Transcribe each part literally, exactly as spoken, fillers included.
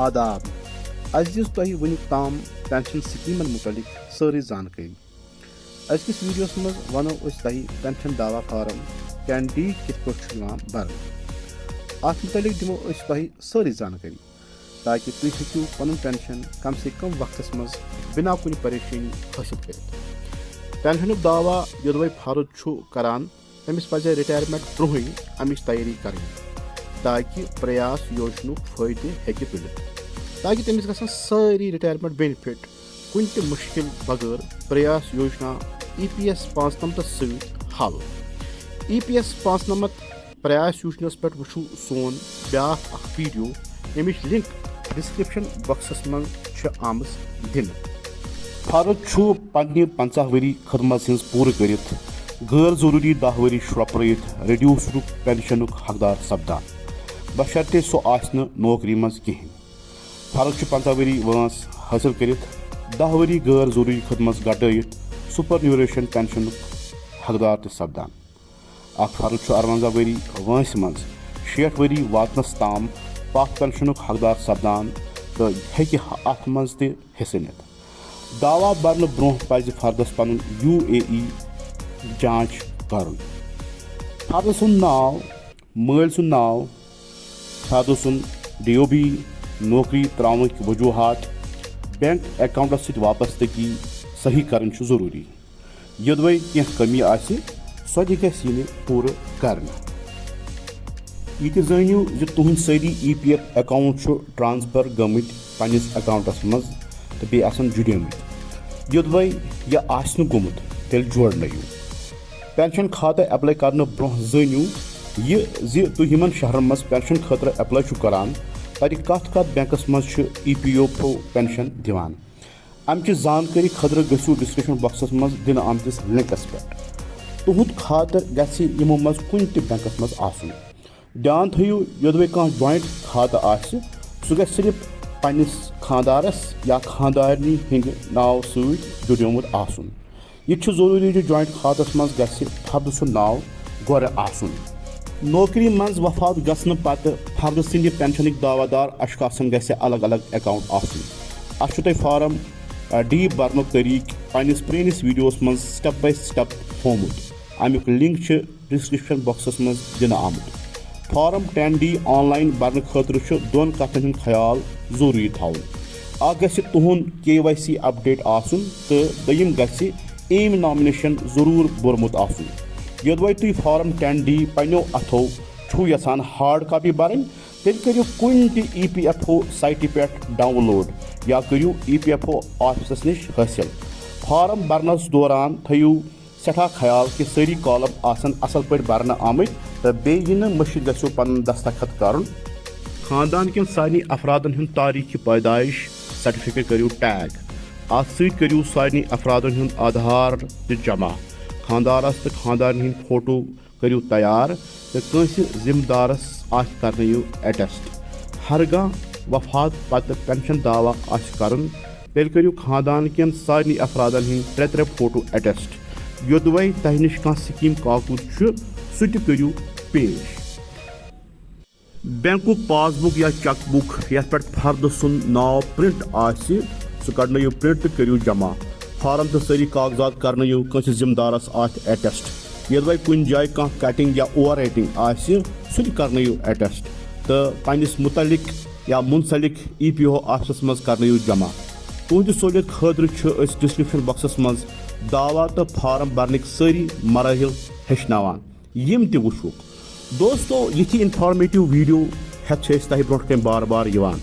آداب۔ اَسہِ دِژ تۄہہِ وٕنیُک تام پینشن سکیمن مُتعلق سٲرٕے زانکٲری۔ أزکِس ویڈیوَس منٛز وَنو أسۍ تۄہہِ پینشن دعویٰ فارم ٹین ڈی کِتھ پٲٹھۍ چھُ یِوان بَرنہٕ۔ اَتھ مُتعلق دِمو أسۍ تۄہہِ سٲرٕے زانکٲری، تاکہِ تُہۍ ہیٚکِو پَنُن پینشن کم سے کم وقتَس منٛز بِنا کُنہِ پریشٲنی حٲصِل کٔرِتھ۔ پینشنُک دعویٰ یوٚدوَے فرض چھُ کران، أمِس پَزِ رِٹایَرمٮ۪نٛٹ برٛونٛہٕے اَمِچ تیٲری کَرٕنۍ، تاکہِ پرٛیاس یوجنُک فٲیدٕ ہیٚکہِ تُلِتھ، تاکہِ تٔمِس گژھن سٲری رِٹایَرمٮ۪نٛٹ بینِفِٹ کُنہِ تہِ مُشکِل بغٲر پرٛیاس یوجنا ای پی ایس پانٛژنَمتَس سۭتۍ حل۔ ای پی ایس پانٛژنَمتھ پرٛیاس یوجناہَس پٮ۪ٹھ وٕچھِو سون بیٛاکھ اَکھ ویٖڈیو، ییٚمِچ لِنک ڈِسکرٛپشَن باکسَس منٛز چھِ آمٕژ دِنہٕ۔ فرض چھُ پننہِ پنٛژاہ ؤری خدمت ہٕنٛز پوٗرٕ کٔرِتھ غٲر ضروٗری دَہ ؤری شرٛۄپرٲوِتھ ریڈیوسڈُک پینشنُک حقدار سپدان، بشرطے سُہ آسہِ نہٕ نوکری منٛز کِہِنۍ۔ فرض چھُ پنٛژاہ ؤری وٲنٛس حٲصِل کٔرِتھ دَہ ؤری غٲر ضروٗری خدمت گٹٲوِتھ سپرانیوریشن پینشنُک حقدار تہِ سپدان۔ اکھ فرض چھُ اَرونٛزاہ ؤری وٲنٛسہِ منٛز شیٹھ ؤری واتنس تام پتھ پینشنُک حقدار سپدان تہٕ ہیٚکہِ اتھ منٛز تہِ حصہٕ نِتھ۔ دعویٰ برنہٕ برٛونٛہہ پزِ فردس پنُن یو اے ای جانچ کرُن۔ فردٕ سُنٛد ناو، مٲلۍ سُنٛد ناو، فردٕ سُنٛد ڈی او بی، نوکری ترٛاونٕکۍ وجوہات، بینک اکاؤنٹس سۭتۍ وابستگی صحیح کرٕنۍ چھُ ضروٗری۔ یوٚدوَے کینٛہہ کٔمی آسہِ، سۄ تہِ گژھِ یِنہِ پوٗرٕ کرنہٕ۔ یہِ تہِ زٲنِو زِ تُہنٛدۍ سٲری ای پی ایف اکاؤنٹ چھُ ٹرانسفر گٔمٕتۍ پننِس اکاؤنٹس منٛز تہٕ بیٚیہِ آسن جُڑیمٕتۍ۔ یوٚدوَے یہِ آسہِ نہٕ گوٚمُت، تیٚلہِ جوڑنٲیِو۔ پینشن کھاتہٕ اپلائی کرنہٕ برٛونٛہہ زٲنِو یہِ زِ تُہۍ یِمن شہرن منٛز پینشن خٲطرٕ اپلائی چھِو کران، تَتہِ کتھ کتھ بینکس منٛز چھِ ای پی ایف او پینشن دِوان۔ امچہِ زانکٲری خٲطرٕ گٔژھِو ڈسکرپشن باکسس منٛز دِنہٕ آمتِس لنکس پٮ۪ٹھ۔ تُہُنٛد کھاتہٕ گژھِ یِمو منٛز کُنہِ تہِ بینکس منٛز آسُن۔ دیان تھٲیِو، یوٚدوَے کانٛہہ جوائنٹ کھاتہٕ آسہِ، سُہ گژھِ صرف پننِس خانٛدارس یا خانٛدارنہِ ہٕنٛدِ ناوٕ سۭتۍ جُڑیومُت آسُن۔ یہِ تہِ چھُ ضروٗری زِ جوائنٹ کھاتس منٛز گژھِ فردٕ سُنٛد ناو گۄڈٕ آسُن۔ نوکری منٛز وفات گژھنہٕ پتہٕ فردٕ سٕنٛدِ پینشنٕکۍ دعویٰ دار اشخاصن گژھِ الگ الگ اکاؤنٹ آسُن۔ اتھ چھُ تۄہہِ فارم، آ، ڈی برنُک طریقہٕ پننِس پرٲنِس ویڈیوس منٛز step by step ہوومُت۔ امیُک لنک چھُ ڈسکرپشن باکسس منٛز دِنہٕ آمُت۔ Form tan D on line برنہٕ خٲطرٕ چھُ دۄن کتھن ہُنٛد خیال ضروٗری تھاوُن۔ اکھ گژھِ تُہُنٛد کے وائی سی اپڈیٹ آسُن تہٕ دوٚیِم گژھِ ایمۍ نامنیشن ضروٗر بوٚرمُت آسُن۔ یوٚدوَے تُہۍ فارم ٹین ڈی پننیو اتھو چھِو یژھان ہارڈ کاپی برٕنۍ، تیٚلہِ کٔرِو کُنہِ تہِ ای پی ایف او سائٹہِ پٮ۪ٹھ ڈاؤن لوڈ یا کٔرِو ای پی ایف او آفسس نِش حٲصِل۔ فارم برنس دوران تھٲیِو سٮ۪ٹھاہ خیال کہِ سٲری کالم آسن اصل پٲٹھۍ برنہٕ آمٕتۍ تہٕ بیٚیہِ یہِ نہٕ مٔشِتھ گژھِو پنُن دستخط کرُن۔ خاندان کٮ۪ن سارنٕے افرادن ہُنٛد تاریخ پیدائش سرٹیفکیٹ کٔرِو ٹیگ۔ اتھ سۭتۍ کٔرِو سارنٕے افرادن ہُنٛد آدھار تہِ جمع۔ خاندارس تہٕ خاندارنہِ ہٕنٛدۍ فوٹو کٔرِو تیار تہٕ کٲنٛسہِ ذمہٕ دارس آسہِ کرنٲیِو اٹیسٹ۔ ہرگاہ وفات پتہٕ پینشن دعویٰ آسہِ کرُن، تیٚلہِ کٔرِو خاندان کٮ۪ن سارنٕے افرادن ہٕنٛدۍ ترٛےٚ ترٛےٚ فوٹو اٹیسٹ۔ یوٚدوَے تۄہہِ نِش کانٛہہ سکیٖم کاکُد چھُ، سُہ تہِ کٔرِو پیش۔ بینکُک پاس بُک یا چیک بُک یَتھ پٮ۪ٹھ فردٕ سُنٛد ناو پرنٹ آسہِ، سُہ کڑنٲیِو پرنٹ تہٕ کٔرِو جمع۔ فارم تہٕ سٲری کاغذات کرنٲیِو کٲنٛسہِ ذمہٕ دارس اَتھ اٹیسٹ۔ یوٚدوَے کُنہِ جایہِ کانٛہہ کٹنگ یا اوور رائٹنگ آسہِ، سُہ تہِ کرنٲیِو اٹیسٹ تہٕ پننِس متعلق یا منسلک ای پی او آفسس منٛز کرنٲیِو جمع۔ تُہنٛدِ سہوٗلیت خٲطرٕ چھِ أسۍ ڈسکرپشن باکسس منٛز دعویٰ تہٕ فارم برنٕکۍ سٲری مراحل ہیٚچھناوان، یِم تہِ وٕچھوُکھ۔ دوستو، یِتھی انفارمیٹو ویڈیو ہٮ۪تھ چھِ أسۍ تۄہہِ برونٛٹھ کنہِ بار بار یِوان۔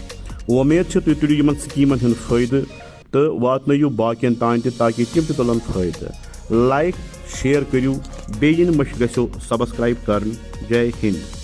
وۄمید چھِ تُہۍ تُلِو یِمن سکیٖمن ہُنٛد فٲیدٕ تہٕ واتنٲیِو باقین تام تہِ، تاکہِ تِم تہِ تُلن فٲیدٕ۔ لائک، شیئر کٔرِو، بیٚیہِ یِنہٕ مٔشِتھ گژھِو سبسکرائب کرٕنۍ۔ جے ہند۔